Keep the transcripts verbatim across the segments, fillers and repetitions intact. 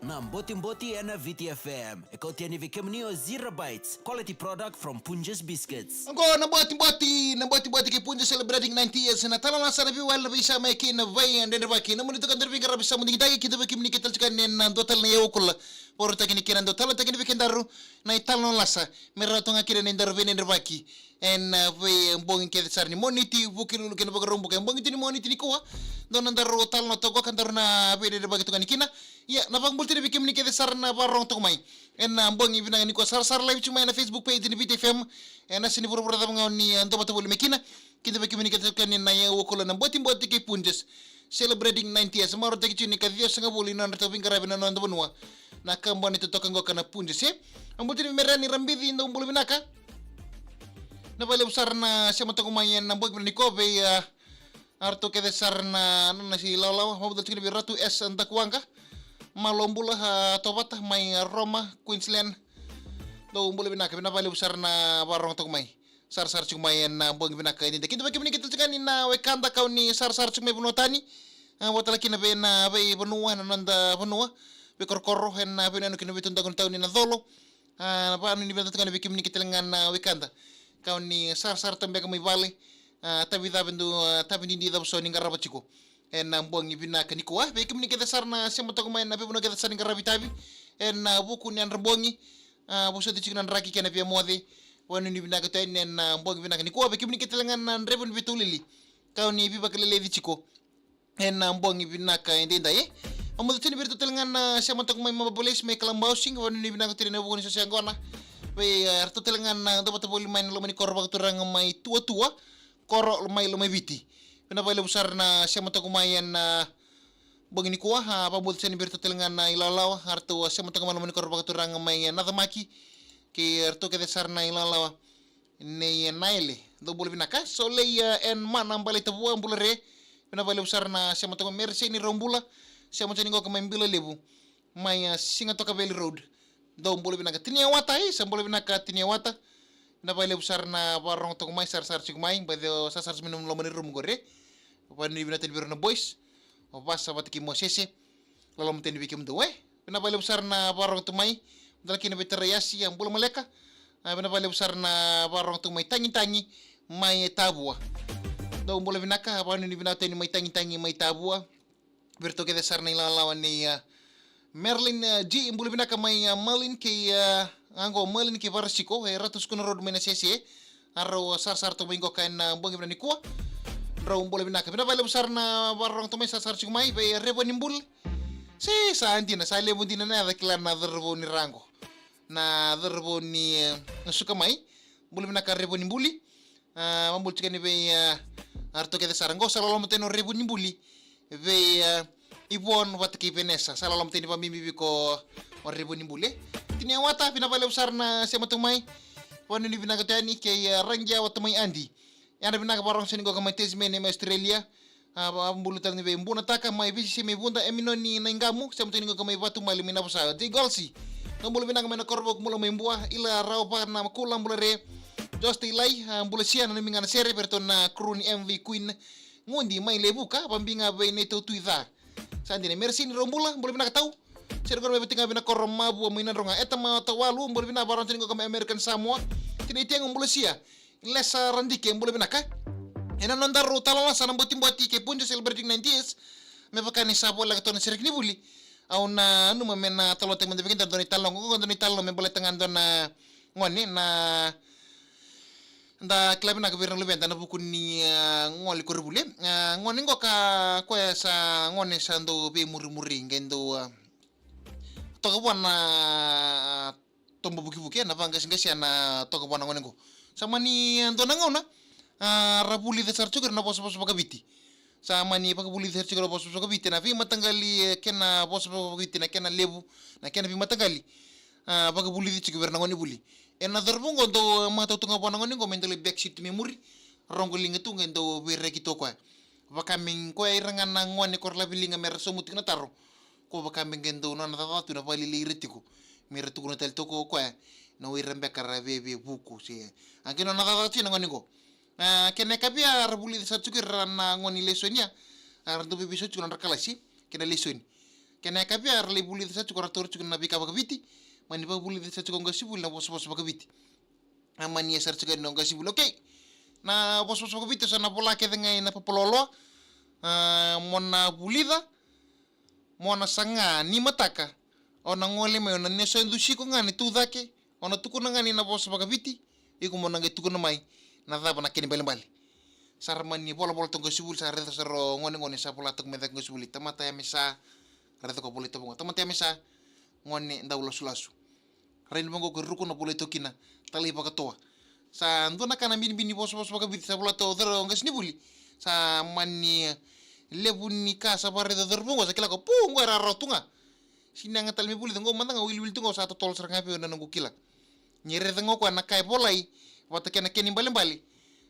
Na Botiboti ena Viti F M. E kauti yani vei kemuni o Zero Bites, quality product from Punjas Biscuits. Oqo na Botiboti, na Botiboti kei Punjas celebrating ninety years. Na italanoa lasa na veiwali, na veisau mai kei na veidredrevaki. Na nomuni toka daru veiqaravi sa mo digitaki, kidavaki kemuni kece tale tiko yani ena dua tale na iyau koula. Vakarautaki ni kena dua tale, tokoni vei kedaru na italanoa lasa. Me rawa tu ga kina ni daru veidredrevaki ena veibogi kece sara ni Moniti, Vukelulu kei na Vakaraubuka. E bogi tu ni Moniti nikua, dua na daru italanoa toka ka daru na veidredrevaki toka yani kina. Ia, na vakabula tiko yani vei kemuni kece sara na vakarorogo toka mai ena bogi vinaka nikua, sarasara live tiko mai ena Facebook page ni Viti F M. Ena yasa ni vuravura cava ga o ni, e, dua vata voli mai kina. Kidavaki kemuni kece tale tiko yani na iyau koula na Botiboti kei Punjas celebrating ninety years. Marautaki tiko ni ka ciwasagavulu na nodratou veiqaravi na noda vanua na kabani totoka oqo ka na Punjas, e. Vakabula tiko yani vei Mereni Rabici, dou bula vinaka. Vinaka vakalevu sara na sema toka mai ena bogi vinaka nikua vei, e, aratou kece sara na nona ilawalawa. Vakabula tiko yani vei Ratu S Dakuwaqa, Malo bula, a, Tovata mai, a, Roma, Queensland. Dou bula vinaka, vinaka vakalevu sara na vakarorogo toka mai. Sarasara tiko mai ena bogi vinaka edaidai. Kidavaki kemuni kece tale tiko yani na wekada ka o ni sarasara tiko mai vanua tani. A, vakatale kina vei na veivanua, na noda vanua, veikorokoro, ena veiyanuyanu kei na veitudaqu ni tauni na colo. A, vakanuinui vinaka tale tiko yani vei kemuni kece tale ga na wekada ka o ni sarasara tu beka mai vale. A, tavi cava dou, a, tavi didi cava so ni qarava tiko ena bogi vinaka nikua. Vei kemuni kece sara na sema toka mai ena veivanua kece sara ni qaravi tavi ena vuku ni yadra bogi. A, vosoti tiko na draki kei na via moce. Vakanuinui vinaka tu yani ena bogi vinaka nikua. Vei kemuni kece tale ga na draiva ni veitoulili ka o ni veivakaleleci tiko ena bogi vinaka edaidai, e. Vakabula tiko yani vei iratou tale ga na sema toka mai Maba Place mai Kalaba Housing, vakanuinui vinaka tu yani ena vuku ni sose yaqona. Vei, e, iratou tale ga na dua vata voli mai na loma ni koro vakaturaga mai Tuatua, koro mai Lomaiviti. Vinaka vakalevu sara na sema toka mai ena, a, bogi nikua, a, vakabula tiko yani vei iratou tale ga na ilawalawa, a, ratou, a, sema toka mai na loma ni koro vakaturaga mai, e, Nacamaki. Kei iratou kece sara na ilawalawa nei, e, Naele. Dou bula vinaka. Solei, e, N Mana Bale Tavua, bula re. Vinaka vakalevu sara na sema toka mai. Mereseni Raubula, sema tiko yani oqo mai Bila Levu, mai, a, Sigatoka Valley Road. Dou bula vinaka. Tinia Wata, e, sa bula vinaka Tinia Wata. Vinaka vakalevu sara na vakarorogo toka mai, sarasara tiko mai. Baleta o sarasara tiko mai na loma ni rumu qori. Vakanuinui vinaka tu yani vei ira na boys, o Vasa vata kei Mosese. Loloma tu yani vei kemudou, e. Vinaka vakalevu sara na vakarorogo tu mai. Vakatale kina vei Taraiasi, a, bula maleka. A, vinaka vakalevu sara na vakarorogo tu mai Tagitagi mai Tavua. Dou bula vinaka, vakanuinui vinaka tu yani mai Tagitagi mai Tavua. Vei iratou kece sara na ilawalawa nei, a, Merlin, a, G, bula vinaka mai, a, Merlin kei, a, oqo Merlin kei Varasiko, e, Ratu Sukuna Road mai Nasese. A, rau sarasara toka mai oqo ka ena, a, bogi vinaka nikua. Drau bula vinaka. Vinaka vakalevu sara na vakarorogo toka mai, sarasara tiko mai vei, a, Revo ni Buli. Se sa dina, sa levu dina na yaca kila na cauravou ni ra qo. Na cauravou ni, e, Suka mai. Bula vinaka Revo ni Buli. A, vakabula tiko yani vei, a, aratou kece sara qo, sa loloma tu yani o Revo ni Buli vei, a, Ivon vata kei Venesa. Sa loloma tu yani vakabibi vei iko o Revo ni Buli. Tinia Wata, vinaka vakalevu sara na sema toka mai. Vakanuinui vinaka tu yani kei, a, Raqia Wata mai Adi. Yadra vinaka, vakarorogo tiko yani oqo mai Tasmania mai Australia. A, vakabula tale yani vei Bunataka mai Viti se mai Vuda, Eminoni Naiqamu, sema tu yani oqo mai Vatumali mai Navusa. Jay Golsi, dou bula vinaka mai na koro vakabula mai Bua, Ila Rawa Vanamakula, bula re. Jos Teilai, a, bula sia, nanumi ga na sere vei iratou na crew ni M V Queen. Gudi mai Levuka, vakabibi ga vei neitou Tui Ca. Sa dina. Meresini Raubula, bula vinaka tau. Sere qo mai Vatiqa, vei na koro Mavua mai Nadroga. Eta Matawalu, bula vinaka, vakarorogo tiko yani oqo mai American Samoa. Tinai Tegu, bula sia. Lesa Radike, bula vinaka. Ena nodaru italanoa lasa na Botiboti kei Punjas celebrating ninety years. Me vaka ni sa voleka tu na sereki ni vuli, au nanuma me na talanoataki mada vei kedaru e dua na italanoa qo, dua na italanoa me baleta ga e dua na gone, na, da kila vinaka vei ira na luveda ena vuku ni, a, gole koronivuli. A, gone qo ka, koya sa gone sa dau veimurimuri, qai dau, a, toka vua na, a, toba vukivuki, e, na vaqasiqasi, e, na toka vua na gone qo. Sa mani, e, dua na gauna, a, ra vulica sara tiko ira na vosavosa vakaviti. Sa mani vakavulici sara tiko ira na vosavosa vakaviti, na veimataqali, e, kena vosavosa vakaviti, na kena levu, na kena veimataqali. A, vakavulici tiko vei ira na gonevuli. Ena cauravou qo dau matau tu ga vua na gone qo me dau lai backseat tu mai muri, roqo liga tu qai dau veireki tu o koya. Vaka me qo ira ga na gone ko ra laveliga me ra sauma tiko na taro. Ko vaka me qai dau nona cakacaka tu na vakalelei ira tiko, me ra tukuna tale tu o koya na o ira beka ra veivuku se. A, qai nona cakacaka tiko na gone qo. A, kena ikaveti, a, ra vulica sara tiko ira na gone lesoni, a, ra dau veiveisau tiko na nodra kalasi kei na lesoni. Kena yakavi ya ra lai vulica sara tiko, ra taura tiko na veika vakaviti. Mani vakavulica sara tiko o qasenivuli na vosavosa vakaviti. A mani yasara tiko yani o qasenivuli. Okei. Na vosavosa vakaviti sa na vola kece ga ena papaloaloa. A, mo na vulica, mo na saga ni mataka. O na gole mai, o na, ni sa dusi iko ga ni tu cake. O na tukuna ga ni na vosa vakaviti, iko mo na qai tukuna mai na cava na kena ibalebale. Sa ra mani volavola toka o qasenivuli, sa raica sara o gonegone, sa vola toka mai cake o qasenivuli: Tamata yamesa. Raica ko volai toka vaqo: Tamata yamesa, gone dau lasulasu. Rai ni vaqo ko ruku na volai toka kina: Talai vakatoa. Sa dua na ka na binibini vosavosa vakaviti sa vola toka o qasenivuli. Sa mani levu ni ka sa vakaraica o cauravou qo, sa kila ko, pu, qo e rawarawa tu ga. Sega ni yaga tale me vulica, qo mada ga au wiliwili tu qo, sa totolo sara ga vei au na noqu kila. Ni raica ga o koya na ka e volai vata kei na kena ibalebale,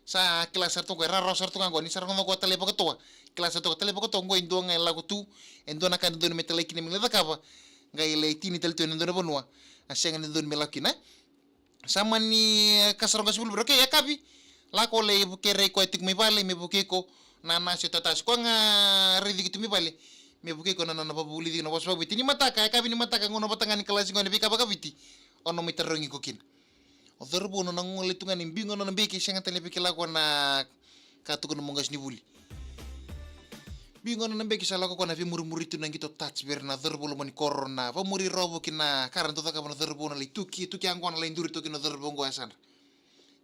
sa kila sara toka e rawarawa sara toka qo. Ni sa rogoca o koya talai vakatoa, kila sara toka talai vakatoa qo e dua ga e lako tu, e dua na ka e dodonu me talai kina me lai cakava. Qai lai tini tale tu ena dua na vanua a sega ni dodonu me lako kina. Sa mani kaya sara o qasenivuli vei ira: Okei, yakavi, lako lai kerei koya tiko mai vale me vukei iko na nasi o tatasi. Koya ga raici iko tu mai vale me vukei iko na nona vakavulici iko na vosa vakaviti. Ni mataka, yakavi ni mataka, gauna vata ga ni kalasi qo na veika vakaviti, o na mai tarogi iko kina. O cauravou nona gole tu ga ni biu ga nona beki, sega tale ni via kila o koya na ka tukuna mai o qasenivuli. Biu ga nona beki, sa lako o koya na veimurimuri tu na qito touch vei ira na cauravou loma ni koro, na vakamuri rawa vou kina ka ra dau cakava na cauravou, na lai tuki, tuki yaqona, lai duri toka kina o cauravou qo e yasadra.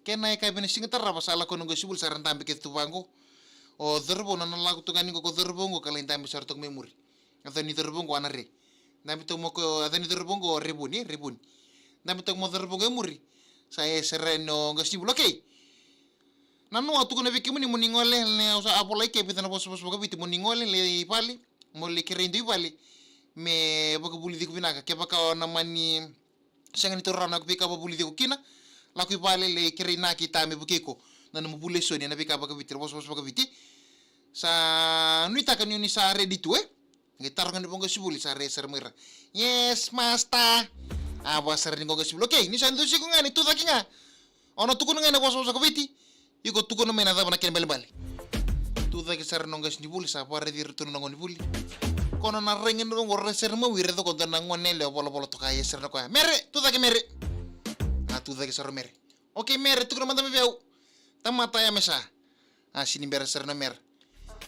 Kena yakavi na siga tarava sa lako yani o qasenivuli, sa ra dabe kece tu vaqo. O cauravou nona lako toka yani qo ko cauravou qo ka lai dabe sara toka mai muri. A yaca ni cauravou qo Anare. Dabe toka mai ko, a yaca ni cauravou qo Revoni, e, Revoni. Dabe toka mai o cauravou qo e muri. Sa yasara yani o qasenivuli: Okei. Nanoa, au tukuna vei kemuni mo ni gole, ne, au sa, a volai ke vica na vosavosa vakaviti, mo ni gole lai vale, mo lai kerei dua i vale me vakavulici iko vinaka. Kevaka o na mani sega ni taura rawa na veika vakavulici iko kina, lako i vale lai kerei na kei ta me vukei iko na nomu vuli lesoni ena veika vakaviti, na vosavosa vakaviti. Sa nuitaka ni o ni sa redi tu, e? Qai taroga ni o qasenivuli, sa rai sara mai ira: Yes, master. A vosa sara ni o qasenivuli: Okei, ni sa dusi iko ga ni tu cake ga, o na tukuna ga na vosavosa vakaviti, iko tukuna mai na cava na kena ibalebale. Tu cake sara ni o qasenivuli, sa vakaraici ira tu na gonevuli. Ko nona rai ga ni vaqo, rai sara mai, raica ko dua na gone yalewa volavola toka, a yasara o koya: Mere, tu cake Mere. A tu cake sara o Mere. Okei Mere, tukuna mada mai vei au: Tamata yamesa. A sega ni bera sara na Mere.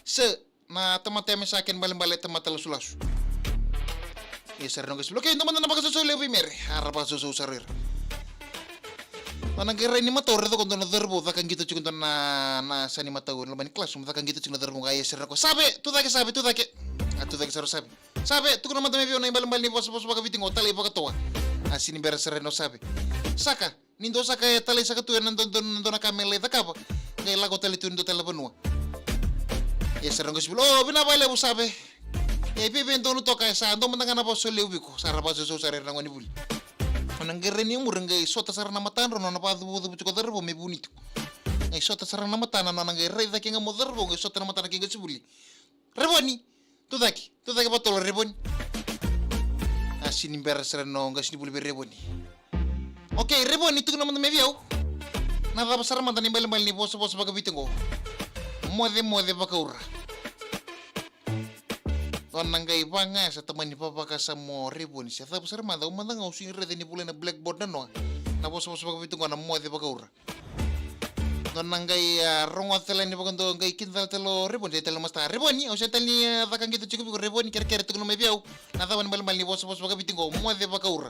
Sa, na tamata yamesa kena ibalebale tamata lasulasu. Ia sara na qasenivuli: Okei, dua mada na vakasausau levu vei Mere. A ra vakasausau sara o ira. Nona qai rai ni matau, raica ko dua na cauravou caka qito tiko, dua na, na sa ni matau ena loma ni classroom, caka qito tiko na cauravou qo. A ia sara o koya: Save, tu cake Save, tu cake. A tu cake sara o Save. Save, tukuna mada mai vei au na ibalebale ni vosavosa vakaviti qo, talai vakatoa. A sega ni bera sara o Save. Saka, ni dua saka e talai saka tu ena dua, dua, dua na ka me lai cakava, qai lako tale tu ena dua tale na vanua. Ia sara o qasenivuli: O, vinaka vakalevu Save. Ia, e viavia donu toka, e sa dua mada ga na vakasausau levu vei iko. Sa ra vakasausau sara o ira na gonevuli. Nona qai rai ni muri, qai sota sara na matadrau, nona vakacuvucuvu tiko o cauravou me vuni tiko. Qai sota sara na matana, nona qai rai cake ga mai o cauravou, qai sota na matana kei qasenivuli. Revoni, tu cake, tu cake vakatotolo Revoni. A sega ni bera sara o qasenivuli vei Revoni. Okei Revoni, tukuna mada mai vei au na cava sara mada na ibalebale ni vosavosa vakaviti qo: Mocemoce vakaura. Nona qai vaka ga sa tamani vavakasama o Revoni. Se cava sara mada, au mada ga au sega ni raica ni volai ena blackboard nanoa na vosavosa vakaviti qo na moce vakaura. Nona qai, a, rogoca tale yani vakadua, qai kidacala tale o Revoni, sa tale o masta: Revoni, au sega tale ni, a, caka qito tiko vei iko Revoni, kerekere tukuna mai vei au na cava na ibalebale ni vosavosa vakaviti qo, moce vakaura.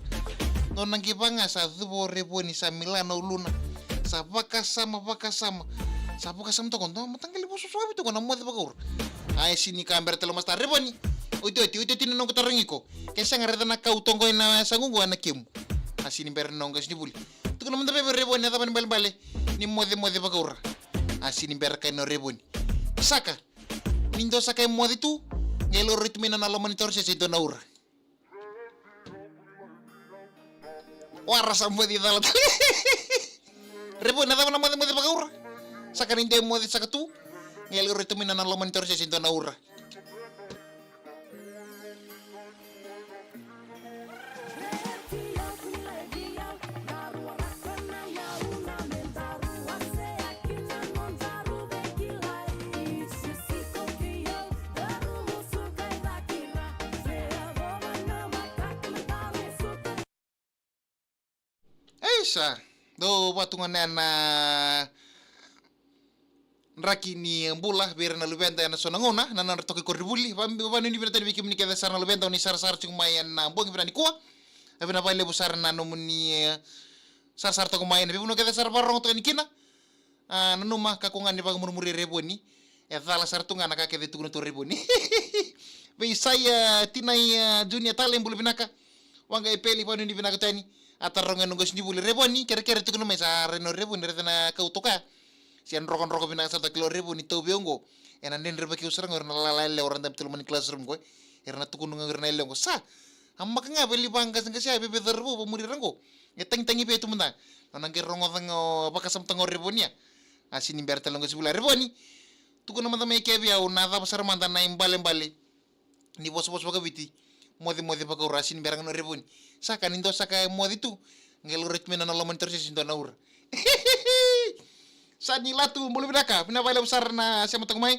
Nona qai vaka ga sa cuva o Revoni, sa mila na uluna. Sa vakasama, vakasama. Sa vakasama toka, dua na mataqali vosavosa vakaviti qo na moce vakaura. A e sega ni ka bera tale o masta: Revoni, otioti, otioti na noqu tarogi iko. Ke sega, raica na kau toka qo ena yasaqu qo, ena kemu. A sega ni bera na o qasenivuli. Tukuna mada mai vei au Revoni, na cava na ibalebale ni mocemoce vakaura? A sega ni bera kina o Revoni. Saka, ni dua saka e moce tu, qai laurai tu mai na nona loma ni torosese e dua na ura. Wara, sa moce cala tale. Revoni, na cava na mocemoce vakaura? Saka, ni dua e moce saka tu, qai laurai tu mai na nona loma ni torosese e dua na ura. Isa, dou vatu gona na draki ni bula vei ira na luveda ena so na gauna, na nodra toka i koronivuli. Vanuinui vinaka tale vei kemuni kece sara na luveda oni sarasara tiko mai ena bogi vinaka nikua. Vinaka vakalevu sara na nomuni, e, sarasara toka mai ena veivanua kece sara vakarorogo toka yani kina. A, nanuma, kakua ga ni vakamurimuri Revoni. E cala sara tu ga na ka kece tukuna tu Revoni. Vei Saia, e, Tinai, e, Junior tale, bula vinaka. Waqa Epeli, vanuinui vinaka tani. A taroga ena qose ni vuli Revoni, kerekere tukuna mai sa rai na Revoni, raica na kau toka. Se drokadroka vinaka sara ta kilo Revoni tauvi oqo. Ena dredre vaki au sara ga ira na lala yalewa ra dabe tu loma ni classroom qo. Era na tukuna ga ira na yalewa qo. Sa, a maka ga veli vaqasiqasi a veve cauravou vamuri ira qo. E tagitagi vei tu mada. Nona qai rogoca ga o vakasamataka o Revoni a. A sini bera tale qo si vula Revoni. Tukuna mada mai kevei au na cava sara mada na ibalebale ni vosavosa vakaviti. Mocemoce vakaura a sini bera ga na Revoni. Sa ka ni dua sa ka e moce tu. Qai laurai tu mai na loma ni tarausese dua na ura. Sa ni latu, bula vinaka, vinaka vakalevu sara na sema toka mai.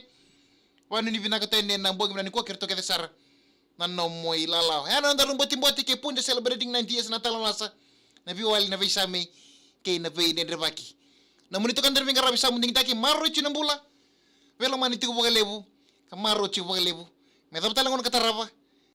Vanuinui vinaka tani ena bogi vinaka nikua kei ratou kece sara. Na nomu ilala. E na nodaru botiboti kei Punja celebrating ninety years na talanoa lasa. Na veiwali, na veisamei kei na veidredrevaki. Nomuni toka dredre veiqaravi sa mu digitaki, maroroi tu na bula. Veilomani tiko vakalevu. Ka maroroi tiko vakalevu. Me cava tale gona ka tarava.